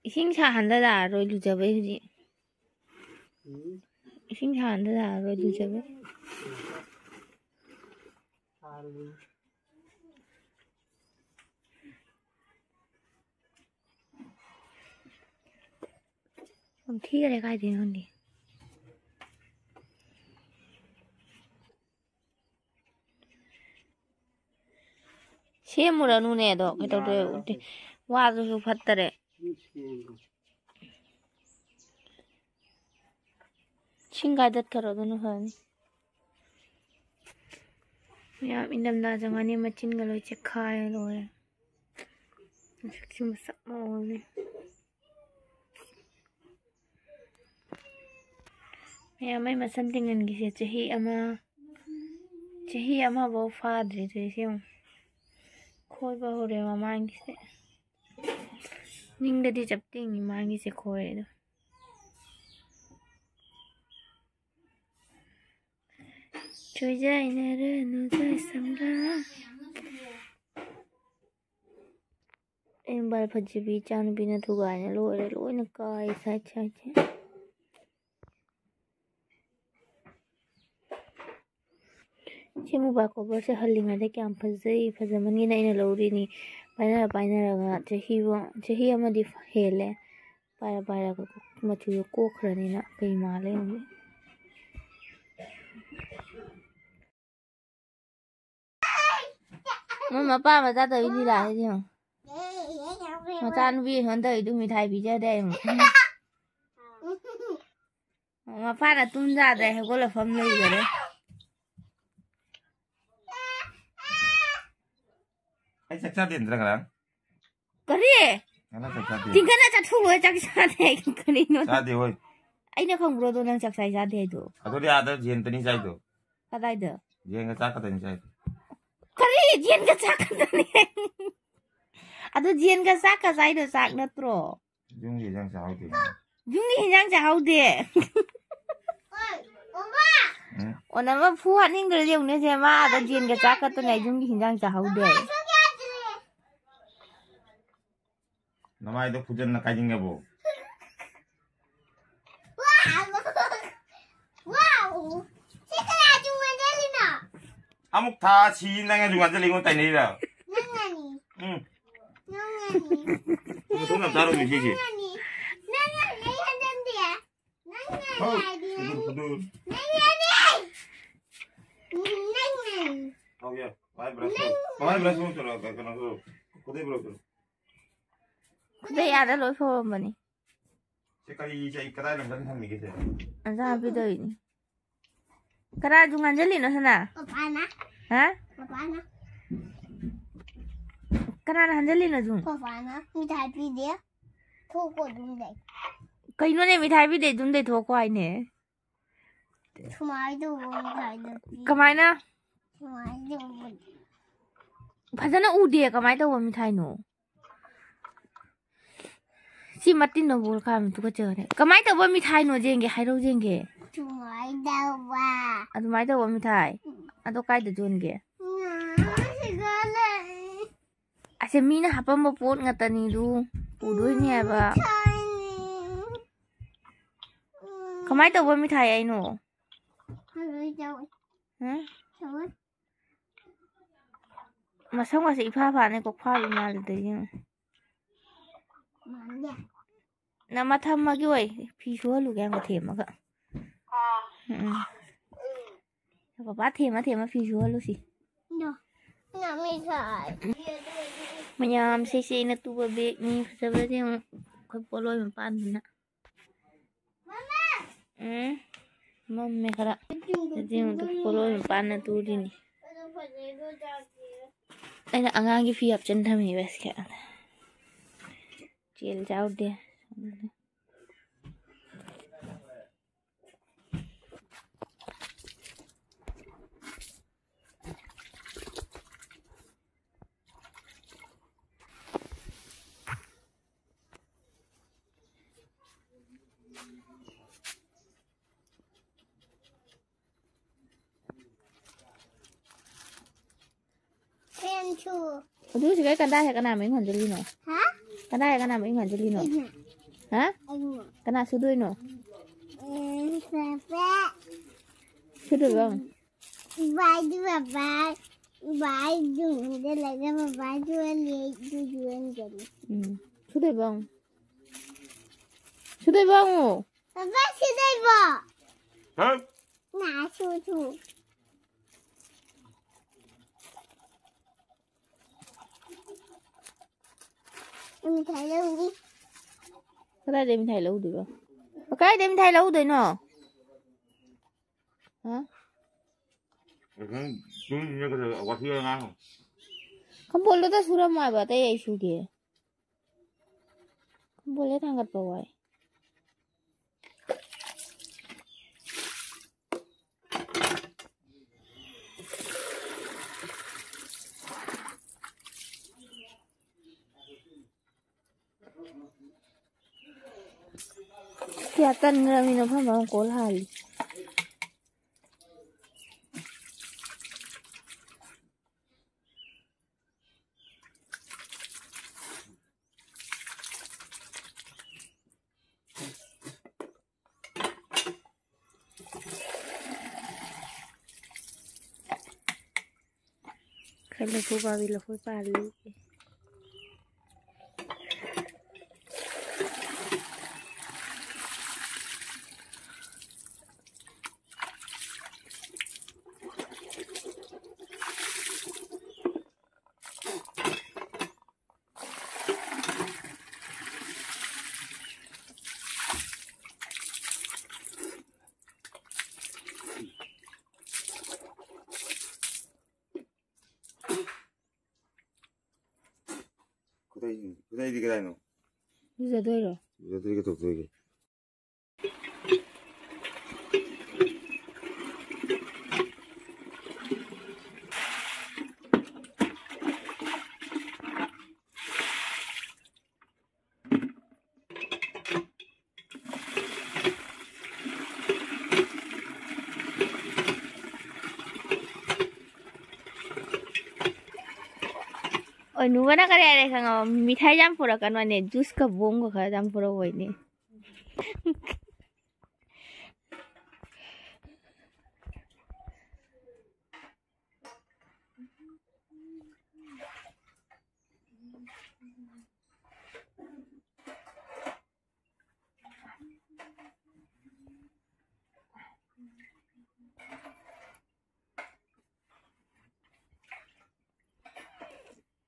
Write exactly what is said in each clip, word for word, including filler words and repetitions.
ꯏꯁꯤꯡ ꯁꯥꯍꯟꯗ ꯂꯥꯛꯑꯔꯣꯏ ꯂꯨꯖꯕꯩ ꯍꯧꯖꯤꯛ꯫ ꯎꯝ꯫ ꯏꯁꯤꯡ ꯁꯥꯍꯟꯗ ꯂꯥꯛꯑꯔꯣꯏ ꯂꯨꯖꯕꯩ꯫ ꯁꯥꯔꯨ꯫ ꯌꯥꯝ ꯊꯤꯈꯔꯦ, ꯀꯥꯏꯗꯩꯅꯣ ꯈꯪꯗꯦ꯫ ꯁꯦꯝꯃꯨꯔꯅꯨꯅꯦ ꯑꯗꯣ, ꯀꯩꯗꯧꯗꯣꯏ? ꯌꯥꯔꯦ꯫ ꯋꯥꯗꯨꯁꯨ ꯐꯠꯇꯔꯦ꯫ ꯁꯨꯝ ꯁꯦꯝꯕ꯫ ꯏꯁꯤꯡ ꯀꯥꯏꯗꯠꯈ꯭ꯔꯣ, ꯑꯗꯨꯅ ꯐꯅꯤ꯫ ꯃꯌꯥꯝ ꯏꯪꯊꯝꯊꯥ ꯆꯪꯉꯅꯤ, ꯃꯆꯤꯟꯒ ꯂꯣꯏ ꯆꯦꯛꯈꯥꯏꯔ ꯂꯣꯏꯔꯦ꯫ ꯃꯁꯛꯁꯤ ꯃꯁꯛ ꯃꯑꯣꯡꯅꯤ꯫ ꯃꯌꯥꯝ ꯑꯩ ꯃꯁꯝ ꯇꯤꯡꯍꯟꯈꯤꯁꯦ ꯆꯍꯤ ꯑꯃ, ꯆꯍꯤ ꯑꯃꯐꯥꯎ ꯐꯥꯗ꯭ꯔꯤ ꯇꯧꯔꯤꯁꯦ ꯌꯦꯡꯉꯨ꯫ ꯈꯣꯏꯕ ꯍꯧꯔꯦ ꯃꯃꯥꯡꯒꯤꯁꯦ꯫ ꯅꯤꯡꯗꯗꯤ ꯆꯞ ꯇꯤꯡꯉꯤ ꯃꯥꯡꯒꯤꯁꯦ ꯈꯣꯏꯔꯦ ꯑꯗꯣ꯫ ꯆꯣꯏꯖꯥꯏꯅꯔꯅꯨ ꯖꯥꯏꯁꯝꯂꯥ꯫ ꯑꯩ ꯃꯣꯕꯥꯏꯜ ꯐꯖꯕꯤ ꯏꯆꯥꯅꯨꯄꯤꯅ ꯊꯨꯒꯥꯏꯅ ꯂꯣꯏꯔꯦ, ꯂꯣꯏꯅ ꯀꯥꯏ ꯁꯥꯏꯠ ꯁꯥꯏꯠꯁꯦ꯫ ꯁꯤ ꯃꯣꯕꯥꯏꯜ ꯀꯣꯕꯔꯁꯦ ꯍꯜꯂꯤꯉꯩꯗ ꯀꯌꯥꯝ ꯐꯖꯩ, ꯐꯖꯃꯟꯒꯤꯅ ꯑꯩꯅ ꯂꯧꯔꯤꯅꯤ꯫ ꯄꯥꯏꯅꯔ ꯄꯥꯏꯅꯔꯒ ꯆꯍꯤꯕꯨ, ꯆꯍꯤ ꯑꯃꯗꯤ ꯍꯦꯜꯂꯦ꯫ ꯄꯥꯏꯔ ꯄꯥꯏꯔꯒ ꯃꯆꯨꯗꯣ ꯀꯣꯛꯈ꯭ꯔꯅꯤꯅ ꯀꯩ ꯃꯥꯜꯂꯦ ꯌꯦꯡꯉꯨ꯫ ꯃꯣꯏ ꯃꯄꯥ ꯃꯆꯥ ꯇꯧꯔꯤ ꯂꯤꯂꯥꯁꯤꯗꯤ ꯌꯦꯡꯉꯨ꯫ ꯃꯆꯥꯅꯨꯄꯤ ꯍꯟꯗꯛꯀꯤꯗꯨ ꯃꯤꯊꯥꯏ ꯄꯤꯖꯗꯦ ꯌꯦꯡꯉꯨ꯫ ꯃꯄꯥꯅ ꯇꯨꯝ ꯌꯥꯗ꯭ꯔꯦ, ꯍꯧꯒꯠꯂ ꯐꯝ ꯂꯩꯈꯔꯦ꯫ ꯑꯩ ꯆꯥꯛ ꯆꯥꯗꯦ ꯅꯠꯇ꯭ꯔꯥ ꯉꯔꯥꯡ? ꯀꯔꯤ? ꯉꯔꯥꯡ ꯆꯥꯛ ꯆꯥꯗꯦ꯫ ꯇꯤꯡꯈꯠꯅ ꯆꯠꯊꯣꯛꯂꯣꯏ, ꯆꯥꯛ ꯆꯥꯗꯦ꯫ ꯀꯔꯤꯅꯣ? ꯆꯥꯗꯦ ꯍꯣꯏ꯫ ꯑꯩꯅ ꯈꯪꯕ꯭ꯔꯣ ꯑꯗꯣ ꯅꯪ ꯆꯥꯛ ꯆꯥꯏ ꯆꯥꯗꯦ ꯍꯥꯏꯗꯣ? ꯑꯗꯨꯗꯤ ꯑꯥꯗ ꯖꯦꯟꯇꯅꯤ ꯆꯥꯏꯗꯣ꯫ ꯀꯗꯥꯏꯗ? ꯖꯦꯟꯒ ꯆꯥꯛ ꯈꯛꯇꯅꯤ ꯆꯥꯏꯗꯣ꯫ ꯀꯔꯤ? ꯖꯦꯟꯒ ꯆꯥꯛ ꯈꯛꯇꯅꯤ? ꯑꯗꯨ ꯖꯦꯟꯒ ꯆꯥꯛꯀ ꯆꯥꯏꯗꯣ ꯆꯥꯛ ꯅꯠꯇ꯭ꯔꯣ? ꯌꯨꯝꯒꯤ ꯏꯟꯖꯥꯡ ꯆꯥꯍꯧꯗꯦ꯫ ꯌꯨꯝꯒꯤ ꯏꯟꯖꯥꯡ ꯆꯥꯍꯧꯗꯦ? ꯎꯝ꯫ ꯑꯣꯅꯃ ꯐꯨ ꯍꯥꯠꯅꯤꯡꯗ꯭ꯔꯗꯤ ꯌꯦꯡꯉꯨꯅꯦꯁꯦ, ꯃꯥ ꯑꯥꯗ ꯖꯦꯟꯒ ꯆꯥꯛ ꯀꯠꯇꯅ ꯌꯨꯝꯒꯤ ꯍꯤꯟꯖꯥꯡ ꯆꯥꯍꯧꯗꯦ꯫ ꯅꯃꯥꯏꯗꯣ ꯈꯨꯖꯟꯅ ꯀꯥꯏꯖꯤꯟꯒꯕꯣ꯫ ꯋꯥꯎ! ꯋꯥꯎ! ꯁꯤ ꯀꯅꯥ ꯆꯨꯝꯃꯟꯖꯜꯂꯤꯅꯣ? ꯑꯃꯨꯛ ꯊꯥ ꯁꯤ ꯅꯪ ꯑꯗꯨꯝ ꯉꯥꯟꯖꯜꯂꯤꯉꯣ ꯇꯥꯏꯅꯩꯔ? ꯅꯪꯅꯅꯤ꯫ ꯎꯝ꯫ ꯅꯪꯅꯅꯤ꯫ ꯃꯊꯣꯡ ꯌꯥꯝ ꯆꯥꯔꯝꯃꯤ ꯁꯤꯁꯦ꯫ ꯅꯪꯅꯅꯤ꯫ ꯅꯪꯅꯅꯤ ꯑꯩ ꯍꯟꯖꯟꯗꯦ꯫ ꯅꯪꯅꯅꯤ ꯍꯥꯏꯗꯤ ꯅꯪ-, ꯅꯪꯅꯅꯤ꯫ ꯅꯪꯅꯅꯤ꯫ ꯎꯝ, ꯅꯪꯅꯅꯤ꯫ ꯍꯧꯒꯦ꯫ ꯃꯥꯏ ꯕ꯭ꯔꯁ ꯇꯧ꯫ ꯅꯪ- ꯃꯥꯏ ꯕ꯭ꯔꯁ ꯇꯧ ꯆꯠꯂꯣ꯫ ꯀꯩꯅꯣ ꯇꯧ꯫ ꯈꯨꯗꯩ ꯕ꯭ꯔꯁ ꯇꯧ꯫ ꯈꯨꯗꯩ ꯑꯥꯗ ꯂꯣꯏ ꯐꯧꯔꯝꯕꯅꯤ꯫ ꯁꯤ ꯀꯔꯤ, ꯁꯤ ꯑꯩ ꯀꯗꯥꯏ ꯂꯪꯗꯅ ꯊꯝꯃꯤꯒꯦ ꯁꯦ? ꯑꯣꯖꯥ ꯄꯤꯗꯣꯏꯅꯤ꯫ ꯀꯅꯥꯁꯨ ꯉꯥꯟꯖꯜꯂꯤꯅꯣ ꯁꯅꯥ? ꯄꯄꯥꯅ꯫ ꯍꯥ? ꯄꯄꯥꯅ꯫ ꯀꯅꯥꯅ ꯍꯟꯖꯜꯂꯤꯅꯣ ꯁꯨꯝ? ꯄꯄꯥꯅ ꯃꯤꯊꯥꯏ ꯄꯤꯗꯦ꯫ ꯊꯣꯛꯄ ꯑꯗꯨꯝ ꯂꯩ꯫ ꯀꯩꯅꯣꯅꯦ ꯃꯤꯊꯥꯏ ꯄꯤꯗꯦ ꯑꯗꯨꯝ ꯂꯩꯊꯣꯛꯀꯣ ꯍꯥꯏꯅꯦ? ꯁꯨꯃꯥꯏꯅ ꯇꯧꯕ ꯃꯤꯊꯥꯏꯗꯣ ꯄꯤ꯫ ꯀꯃꯥꯏꯅ? ꯁꯨꯃꯥꯏꯅ ꯇꯧꯕ꯫ ꯐꯖꯅ ꯎꯗꯦ, ꯀꯃꯥꯏꯅ ꯇꯧꯕ ꯃꯤꯊꯥꯏꯅꯣ? ꯁꯤ ꯃꯇꯤꯟꯅ ꯕꯣꯜ ꯀꯥꯕ ꯇꯨꯀꯠꯆꯈꯔꯦ꯫ ꯀꯃꯥꯏꯅ ꯇꯧꯕ ꯃꯤꯊꯥꯏꯅꯣ ꯌꯦꯡꯒꯦ, ꯍꯥꯏꯔꯧ ꯌꯦꯡꯒꯦ꯫ ꯁꯨꯃꯥꯏꯅ ꯇꯧꯕ꯫ ꯑꯗꯨꯃꯥꯏꯅ ꯇꯧꯕ ꯃꯤꯊꯥꯏ? ꯎꯝ꯫ ꯑꯗꯣ ꯀꯥꯏꯗ ꯌꯣꯟꯒꯦ? ꯎꯝ, ꯁꯤꯗ ꯂꯩ꯫ ꯑꯁꯦ ꯃꯤꯅ ꯍꯥꯄꯝꯕ ꯄꯣꯠ ꯉꯥꯛꯇꯅꯤꯗꯨ꯫ ꯄꯨꯗꯣꯏꯅꯦ ꯍꯥꯏꯕ꯫ ꯃꯤꯊꯥꯏꯅꯤ꯫ ꯎꯝ꯫ ꯀꯃꯥꯏꯅ ꯇꯧꯕ ꯃꯤꯊꯥꯏ ꯍꯥꯏꯅꯣ? ꯍꯥꯎꯋꯦ, ꯆꯥꯎꯋꯦ꯫ ꯍꯥ? ꯆꯥꯎꯋꯦ꯫ ꯃꯁꯝꯒꯁꯦ ꯏꯐꯥ ꯐꯥꯅꯤ, ꯀꯣꯛꯐꯥꯕꯤ ꯃꯥꯜꯂꯤꯗ, ꯌꯦꯡꯉꯨ꯫ ꯃꯥꯟꯗꯦ꯫ ꯅꯃ ꯊꯝꯃꯒꯦ ꯑꯣꯏ, ꯐꯤ ꯁꯨꯍꯜꯂꯨꯒꯦ ꯍꯥꯏꯕ ꯊꯦꯝꯃꯒ꯫ ꯎꯝ꯫ ꯄꯄꯥ ꯊꯦꯝꯃ ꯊꯦꯝꯃ ꯐꯤ ꯁꯨꯍꯜꯂꯨꯁꯤ꯫ ꯅ-, ꯅꯃꯤ ꯁꯥꯏ꯫ ꯃꯌꯥꯝꯁꯦ ꯁꯤ ꯑꯩꯅ ꯇꯨꯕ ꯕꯦꯒꯅꯤ, ꯐꯖꯕ꯭ꯔꯗꯤ ꯌꯦꯡꯉꯨ꯫ ꯑꯩꯈꯣꯏ ꯄꯣꯠꯂꯣꯏ ꯃꯄꯥꯟꯗꯨꯅ꯫ ꯎꯝ, ꯃꯝꯃꯦ ꯈꯔ꯫ ꯑꯗꯨꯗꯤ ꯑꯃꯨꯛ ꯄꯣꯠꯂꯣꯏ ꯃꯄꯥꯟꯅ ꯇꯨꯔꯤꯅꯤ꯫ ꯑꯩꯅ ꯑꯉꯥꯡꯒꯤ ꯐꯤ ꯍꯥꯞꯆꯤꯟ ꯊꯝꯃꯤꯕ ꯁꯤꯗ꯫ ꯆꯦꯜ ꯆꯥꯎꯗꯦ꯫ ꯁꯨ꯫ ꯑꯗꯨ ꯁꯤꯒꯩ ꯀꯗꯥꯏ ꯍꯦꯛ ꯀꯅꯥ ꯃꯌꯨꯝ ꯍꯟꯖꯤꯜꯂꯤꯅꯣ? ꯍꯥ? ꯀꯗꯥꯏ ꯍꯦꯛ ꯀꯅꯥ ꯃꯌꯨꯝ ꯍꯟꯖꯤꯜꯂꯤꯅꯣ? ꯑꯩꯅ꯫ ꯍꯥ? ꯑꯩꯅ꯫ ꯀꯅꯥ ꯁꯨꯗꯣꯏꯅꯣ? ꯎꯝ, ꯄꯦꯄꯦ꯫ ꯁꯨꯗꯣꯏꯕ? ꯕꯥꯏꯗꯨ ꯕꯥꯏ, ꯕꯥꯏꯗꯨ ꯍꯟꯖꯤꯜꯂꯒ ꯕꯥꯏꯗꯨ ꯂꯩ, ꯑꯗꯨ ꯌꯣꯟꯖꯜꯂꯤ꯫ ꯎꯝ꯫ ꯁꯨꯗꯣꯏꯕ? ꯁꯨꯗꯣꯏꯕ ꯍꯪꯉꯨ꯫ ꯄꯥꯄꯥ ꯁꯨꯗꯣꯏꯕ? ꯍꯥ? ꯅꯥ ꯁꯨ ꯁꯨ꯫ ꯃꯤꯊꯥꯏ ꯂꯧꯅꯤ꯫ ꯀꯗꯥꯏꯗꯩ ꯃꯤꯊꯥꯏ ꯂꯧꯗꯣꯏꯕ? ꯀꯗꯥꯏꯗꯩ ꯃꯤꯊꯥꯏ ꯂꯧꯗꯣꯏꯅꯣ? ꯍꯥ? ꯀꯝꯕꯣꯜꯗꯨꯗ ꯁꯨꯔꯝꯃꯣ ꯍꯥꯏꯕ, ꯑꯇꯩ ꯑꯩ ꯁꯨꯒꯦ꯫ ꯀꯝꯕꯣꯜꯗ ꯊꯥꯡꯒꯠꯄ ꯋꯥꯏ꯫ ꯀꯌꯥ ꯇꯟꯈ꯭ꯔꯃꯤꯅꯣ ꯐꯝ ꯐꯝ ꯀꯣꯜ ꯍꯥꯜꯂꯤ꯫ ꯈꯔ ꯂꯐꯨ ꯄꯥꯝꯕꯤ ꯂꯐꯣꯏ ꯄꯥꯜꯂꯤ꯫ ꯈꯨꯗꯩ-, ꯈꯨꯗꯩꯗꯤ ꯀꯗꯥꯏꯅꯣ? ꯂꯨꯖꯗꯣꯏꯔꯣ? ꯂꯨꯖꯗ꯭ꯔꯤ, ꯀꯩꯗꯧꯗꯣꯏꯒꯦ? ꯑꯣꯏ, ꯅꯨꯕꯅ ꯀꯔꯤ ꯍꯥꯏꯔꯦ ꯈꯪꯉꯕ? ꯃꯤꯊꯥꯏ ꯌꯥꯝ ꯄꯨꯔꯛꯀꯅꯣꯅꯦ, ꯖꯨꯁꯀ ꯕꯣꯝꯒ ꯈꯔ ꯌꯥꯝ ꯄꯨꯔꯛꯑꯣꯏꯅꯦ꯫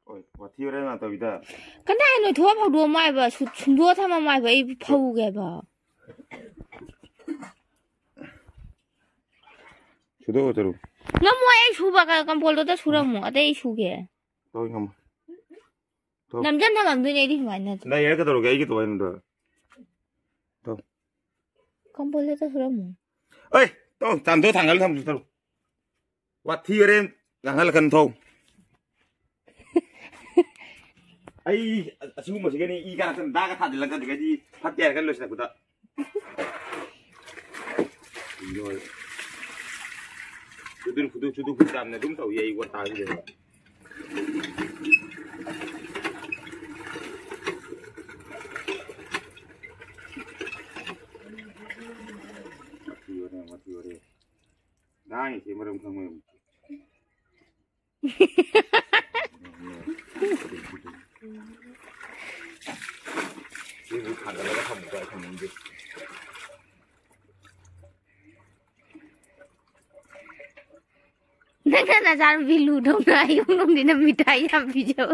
ꯍꯣꯏ, ꯋꯥꯊꯤ ꯋꯥꯔꯦꯝ ꯉꯥꯛ ꯇꯧꯏꯗ꯫ ꯀꯅꯥꯏꯅꯣ ꯊꯣꯛꯑ ꯐꯧꯗꯣꯛꯑꯝꯃꯣ ꯍꯥꯏꯕ? ꯁꯨ-, ꯁꯨꯝꯗꯣꯛꯑ ꯊꯝꯃꯝꯃꯣ ꯍꯥꯏꯕ? ꯑꯩ ꯐꯧꯒꯦ ꯍꯥꯏꯕ꯫ ꯁꯨꯗꯣꯛꯑꯣ ꯆꯠꯂꯨ꯫ ꯉꯝꯃꯣꯏ, ꯑꯩ ꯁꯨꯕ ꯀ-, ꯀꯝꯄꯣꯜꯗꯣ ꯁꯨꯔꯝꯃꯣ, ꯑꯇꯩ ꯑꯩ ꯁꯨꯒꯦ꯫ ꯇꯧ ꯉꯝꯃꯣ꯫ ꯇꯧ꯫ ꯅꯝꯖꯟ ꯊꯝꯃꯝꯗꯣꯏꯅꯦ ꯑꯩꯗꯤ ꯁꯨꯃꯥꯏꯅ꯫ ꯅꯪ ꯌꯥꯔ ꯀꯩꯗꯧꯔꯒꯦ? ꯑꯩꯒꯤ ꯇꯧ ꯍꯥꯏꯅꯣ? ꯇꯧ꯫ ꯀꯝꯄꯣꯜꯗꯣ ꯁꯨꯔꯝꯃꯣ꯫ ꯑꯩ ꯇꯧ, ꯆꯥꯝꯊꯣꯛ ꯊꯥꯡꯒꯠꯂ ꯊꯝꯃꯨ ꯆꯠꯂꯨ꯫ ꯋꯥꯊꯤ ꯋꯥꯔꯦꯝ ꯉꯥꯡꯍꯜꯂꯛꯀꯅꯨ ꯊꯧ꯫ ꯑꯩ ꯑꯁꯤꯒꯨꯝꯕꯁꯤꯒꯅꯤ ꯏ ꯀꯥꯔꯛꯇꯅ ꯗꯥꯛꯀ ꯊꯥꯖꯤꯜꯂꯛꯀꯗ꯭ꯔꯒꯗꯤ ꯐꯠꯇꯦ ꯍꯥꯏꯔꯒ ꯂꯣꯏꯁꯤꯜꯂꯛꯄꯗ꯫ ꯆꯨꯗꯨꯔ ꯐꯨꯗꯨꯔ ꯆꯨꯗꯨꯔ ꯐꯨꯗꯨꯔ ꯌꯥꯝꯅ ꯑꯗꯨꯝ ꯇꯧꯏ ꯑꯩ ꯋꯥ ꯇꯥꯈꯤꯗꯦꯕ꯫ ꯋꯥꯊꯤ ꯋꯥꯔꯦꯝ, ꯋꯥꯊꯤ ꯋꯥꯔꯦꯝ꯫ ꯉꯥꯡꯉꯤꯁꯦ ꯃꯔꯝ ꯈꯪꯕ ꯌꯥꯝ ꯁꯤꯕꯨ ꯊꯥꯡꯒꯠꯂꯒ ꯊꯝꯃꯨꯀꯣ, ꯑꯩ ꯊꯝꯅꯤꯡꯗꯦ꯫ ꯅꯪꯅ ꯅꯆꯥꯅꯨꯄꯤ ꯂꯨꯗꯧꯅ ꯑꯌꯨꯛ ꯅꯨꯡꯊꯤꯟꯗ ꯃꯤꯊꯥꯏ ꯌꯥꯝ ꯄꯤꯖꯧ꯫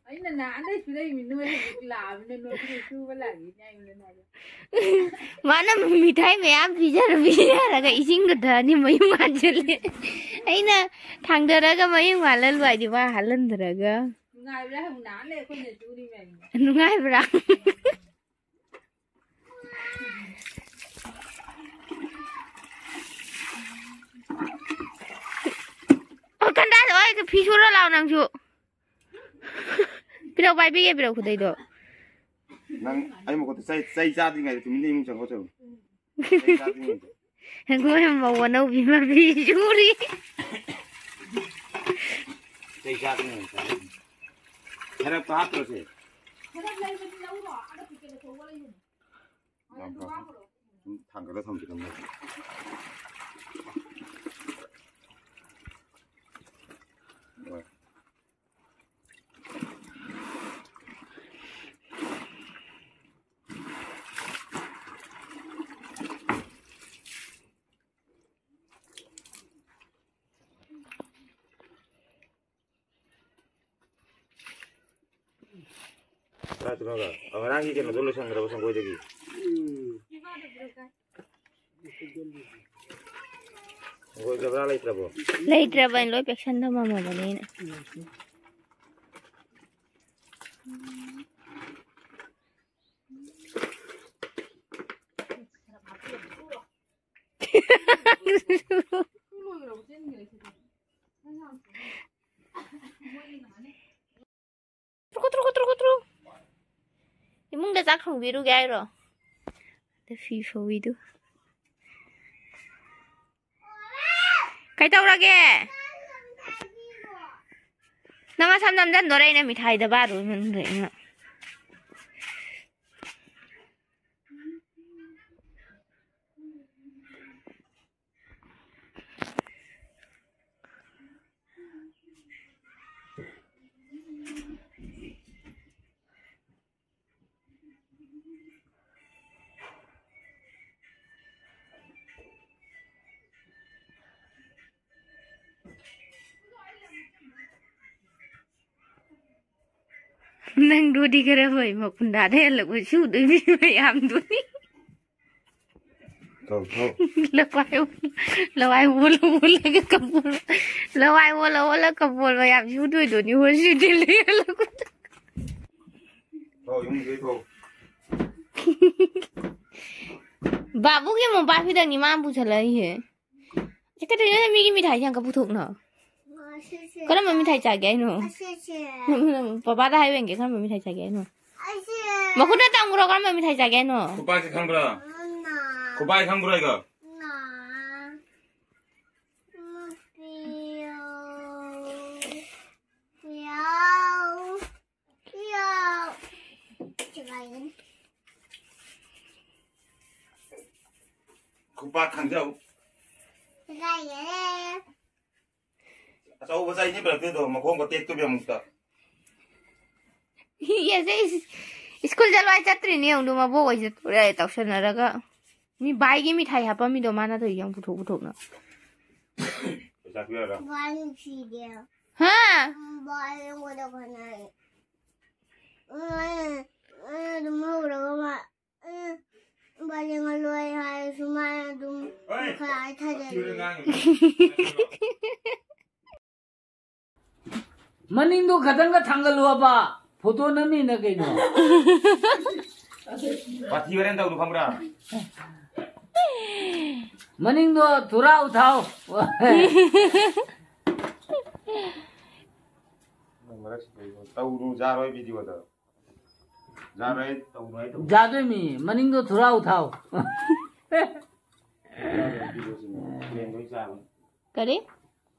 ꯑꯩꯅ ꯅꯍꯥꯟꯗꯩ ꯁꯨꯔꯛꯏꯃꯤ, ꯅꯣꯏ ꯍꯧꯖꯤꯛ ꯂꯥꯛꯑꯕꯅꯤꯅ ꯅꯣꯏ ꯁꯨꯕ ꯂꯥꯛꯏꯅꯦ ꯑꯩꯉꯣꯟꯗ ꯅꯥꯏꯗꯣ꯫ ꯃꯥꯅ ꯃꯤꯊꯥꯏ ꯃꯌꯥꯝ ꯄꯤꯖꯔ ꯄꯤꯖꯔꯒ ꯏꯁꯤꯡꯒ ꯊꯛꯑꯅꯤ, ꯃꯌꯨꯡ ꯍꯥꯟꯖꯜꯂꯦ꯫ ꯑꯩꯅ ꯊꯥꯡꯗꯔꯒ ꯃꯌꯨꯡ ꯍꯥꯜꯍꯜꯂꯨ ꯍꯥꯏꯗꯤ ꯃꯥ ꯍꯥꯜꯍꯟꯗꯔꯒ꯫ ꯅꯨꯡꯉꯥꯏꯕ꯭ꯔꯥ ꯍꯪꯉꯨ, ꯅꯍꯥꯟ ꯂꯩ ꯑꯩꯈꯣꯏꯅ ꯁꯨꯔꯤ ꯃꯌꯥꯝꯗꯣ꯫ ꯅꯨꯡꯉꯥꯏꯕ꯭ꯔꯥ? ꯑꯣ, ꯀꯟꯗꯥꯗ ꯑꯣꯏ, ꯐꯤ ꯁꯨꯔ ꯂꯥꯛꯑꯣ ꯅꯪꯁꯨ꯫ ꯄꯤꯔꯛꯑꯣ, ꯄꯥꯏꯕꯤꯒꯦ, ꯄꯤꯔꯛꯑꯣ ꯈꯨꯗꯩꯗꯣ꯫ ꯅꯪ ꯑꯩ ꯃꯈꯨꯠꯇ ꯆꯩ, ꯆꯩ ꯆꯥꯗ꯭ꯔꯤꯉꯩꯗ ꯇꯨꯃꯤꯟꯅ ꯏꯃꯨꯡ ꯆꯪꯉꯣ ꯆꯠꯂꯨ꯫ ꯆꯩ ꯆꯥꯗ꯭ꯔꯤꯉꯩꯗ꯫ ꯑꯩꯈꯣꯏ ꯃꯧ ꯑꯅꯧꯕꯤ ꯑꯃ ꯐꯤ ꯁꯨꯔꯤ꯫ ꯆꯩ ꯆꯥꯗ꯭ꯔꯤꯉꯩꯗ꯫ ꯈꯔ ꯍꯥꯞꯇ꯭ꯔꯁꯦ꯫ ꯌꯥꯝ ꯐꯔꯦ꯫ ꯁꯨꯝ ꯊꯥꯡꯒꯠꯂ ꯊꯝꯕꯤꯔꯝꯃꯣ꯫ ꯍꯣꯏ꯫ ꯀꯗꯥꯏꯗꯅꯣꯒ? ꯑ, ꯉꯔꯥꯡꯒꯤ ꯀꯩꯅꯣꯗꯣ ꯂꯣꯏꯁꯟꯈ꯭ꯔꯕ ꯁꯪꯒꯣꯏꯗꯒꯤ? ꯎꯝ꯫ ꯁꯪꯒꯣꯏ ꯒꯕ꯭ꯔꯥ ꯂꯩꯇ꯭ꯔꯕꯣ? ꯂꯩꯇ꯭ꯔꯕꯅꯤ, ꯂꯣꯏ ꯄꯦꯛꯁꯟ ꯊꯝꯃꯝꯃꯕꯅꯤꯅ꯫ ꯇ꯭ꯔꯨꯀꯨ, ꯇ꯭ꯔꯨꯀꯨ, ꯇ꯭ꯔꯨꯀꯨ, ꯇ꯭ꯔꯨ꯫ ꯏꯃꯨꯡꯗ ꯆꯥꯛ ꯊꯣꯡꯕꯤꯔꯨꯒꯦ ꯍꯥꯏꯔꯣ? ꯑꯗ ꯐꯤ ꯐꯧꯏꯗꯨ꯫ ꯀꯩꯇꯧꯔꯒꯦ? ꯅꯪ ꯑꯁꯝ ꯅꯝꯖꯟꯗꯣꯔꯦ ꯑꯩꯅ ꯃꯤꯊꯥꯏꯗ ꯕꯥꯔꯣꯏ ꯃꯅꯨꯡꯗ ꯑꯩꯅ꯫ ꯅꯪꯗꯨꯗꯤ ꯈꯔ ꯐꯩ, ꯃꯈꯨꯟꯗꯥꯗ ꯍꯦꯜꯂꯛꯄ ꯁꯨꯗꯣꯏ ꯃꯤ ꯃꯌꯥꯝꯗꯨꯅꯤ꯫ ꯊꯧ, ꯊꯧ꯫ ꯂꯋꯥꯏ, ꯂꯋꯥꯏ ꯑꯣꯜꯂ ꯑꯣꯜꯂꯒ ꯀꯝꯕꯣꯜ, ꯂꯋꯥꯏ ꯑꯣꯜꯂ ꯑꯣꯜꯂ ꯀꯝꯕꯣꯜ ꯃꯌꯥꯝ ꯁꯨꯗꯣꯏꯗꯨꯅꯤ, ꯍꯣꯏ, ꯁꯨꯗꯦ ꯂꯩꯍꯜꯂꯛꯄꯗ꯫ ꯊꯧ, ꯏꯃꯨꯡꯗꯩ ꯊꯧ꯫ ꯕꯥꯕꯨꯒꯤ ꯃꯣꯝꯄꯥꯛ ꯐꯤꯗꯛꯅꯤ ꯃꯥꯅ ꯄꯨꯁꯜꯂꯛꯏꯁꯦ꯫ ꯆꯠꯀꯗꯣꯏꯅꯦ ꯃꯤꯒꯤ ꯃꯤꯊꯥꯏꯁꯦ ꯌꯥꯝ ꯄꯨꯊꯣꯛꯅ꯫ ꯑꯁꯤꯁꯦ꯫ ꯀꯔꯝꯕ ꯃꯤꯊꯥꯏ ꯆꯥꯒꯦ ꯍꯥꯏꯅꯣ? ꯑꯁꯤꯁꯦ꯫ ꯕꯕꯥꯗ ꯍꯥꯏꯌꯨ ꯌꯦꯡꯒꯦ, ꯀꯔꯝꯕ ꯃꯤꯊꯥꯏ ꯆꯥꯒꯦ ꯍꯥꯏꯅꯣ? ꯑꯁꯤ꯫ ꯃꯈꯨꯠꯇ ꯇꯝꯈ꯭ꯔꯣ, ꯀꯔꯝꯕ ꯃꯤꯊꯥꯏ ꯆꯥꯒꯦ ꯍꯥꯏꯅꯣ? ꯈꯨꯄꯥꯛꯁꯦ ꯈꯪꯕ꯭ꯔꯥ? ꯅꯥ꯫ ꯈꯨꯄꯥꯛꯁꯦ ꯈꯪꯕ꯭ꯔꯥ ꯑꯩꯒ? ꯅꯥ꯫ ꯄꯤꯌꯣ꯫ ꯄꯤꯌꯣ꯫ ꯈꯪꯖꯧ꯫ ꯀꯥꯏꯗꯔꯦ꯫ ꯑꯆꯧꯕ ꯆꯩꯅꯤ ꯄꯨꯔꯛꯇꯣꯏꯗꯣ, ꯃꯈꯣꯡꯒ ꯇꯦꯛꯇꯣꯏꯕ ꯑꯃꯨꯛꯇ꯫ ꯌꯦꯁꯦ, ꯏꯁ-, ꯁ꯭ꯀꯨꯜ ꯆꯠꯂꯣ ꯍꯥꯏ ꯆꯠꯇ꯭ꯔꯤꯅꯦ ꯌꯦꯡꯉꯨꯗꯣ, ꯃꯕꯣꯛ ꯑꯣꯏꯁꯦ ꯇꯧꯁꯟꯅꯔꯒ꯫ ꯃꯤ ꯕꯥꯏꯒꯤ ꯃꯤꯊꯥꯏ ꯍꯥꯞꯄꯝꯃꯤꯗꯣ ꯃꯥꯅ ꯇꯧꯔꯤ ꯌꯦꯡꯉꯨ, ꯄꯨꯊꯣꯛ ꯄꯨꯊꯣꯛꯅ꯫ ꯄꯩꯁꯥ ꯄꯤꯔꯒ꯫ ꯕꯥꯏ ꯅꯨꯡꯁꯤꯗꯦ꯫ ꯍꯥ? ꯕꯥꯏ ꯑꯩꯉꯣꯟꯗ ꯈꯠꯅꯩ꯫ ꯑꯩꯅ, ꯑꯩꯅ ꯑꯗꯨꯝ ꯍꯧꯔꯒ ꯃꯥ, ꯑꯩꯅ ꯕꯥꯏ ꯌꯦꯡꯍꯜꯂꯣꯏ ꯍꯥꯏꯔꯁꯨ ꯃꯥꯅ ꯑꯗꯨꯝ ꯍꯣꯏ꯫ ꯃꯈꯥ ꯊꯥꯖꯤꯜꯂꯤ꯫ ꯃꯅꯤꯡꯗꯣ ꯈꯇꯪꯒ ꯊꯥꯡꯒꯠꯂꯣꯕ, ꯐꯣꯇꯣ ꯅꯝꯃꯤꯅ ꯀꯩꯅꯣ? ꯋꯥꯊꯤ ꯋꯥꯔꯦꯝ ꯇꯧꯅꯨ ꯈꯪꯕ꯭ꯔꯥ? ꯃꯅꯤꯡꯗꯣ ꯊꯨꯔꯥꯎ ꯊꯥꯎ꯫ ꯃꯔꯛꯁꯤꯗ ꯇꯧꯅꯨ, ꯌꯥꯔꯣꯏ ꯚꯤꯗꯤꯑꯣꯗ꯫ ꯌꯥꯔꯣꯏ, ꯇꯧꯅꯨ ꯍꯥꯏ ꯇꯧ꯫ ꯌꯥꯗꯣꯏꯃꯤ, ꯃꯅꯤꯡꯗꯣ ꯊꯨꯔꯥꯎ ꯊꯥꯎ꯫ ꯌꯥꯔꯣꯏ, ꯚꯤꯗꯤꯑꯣꯁꯤꯅ ꯇ꯭ꯔꯦꯟ ꯂꯣꯏ ꯆꯥꯕꯅꯤ꯫ ꯀꯔꯤ?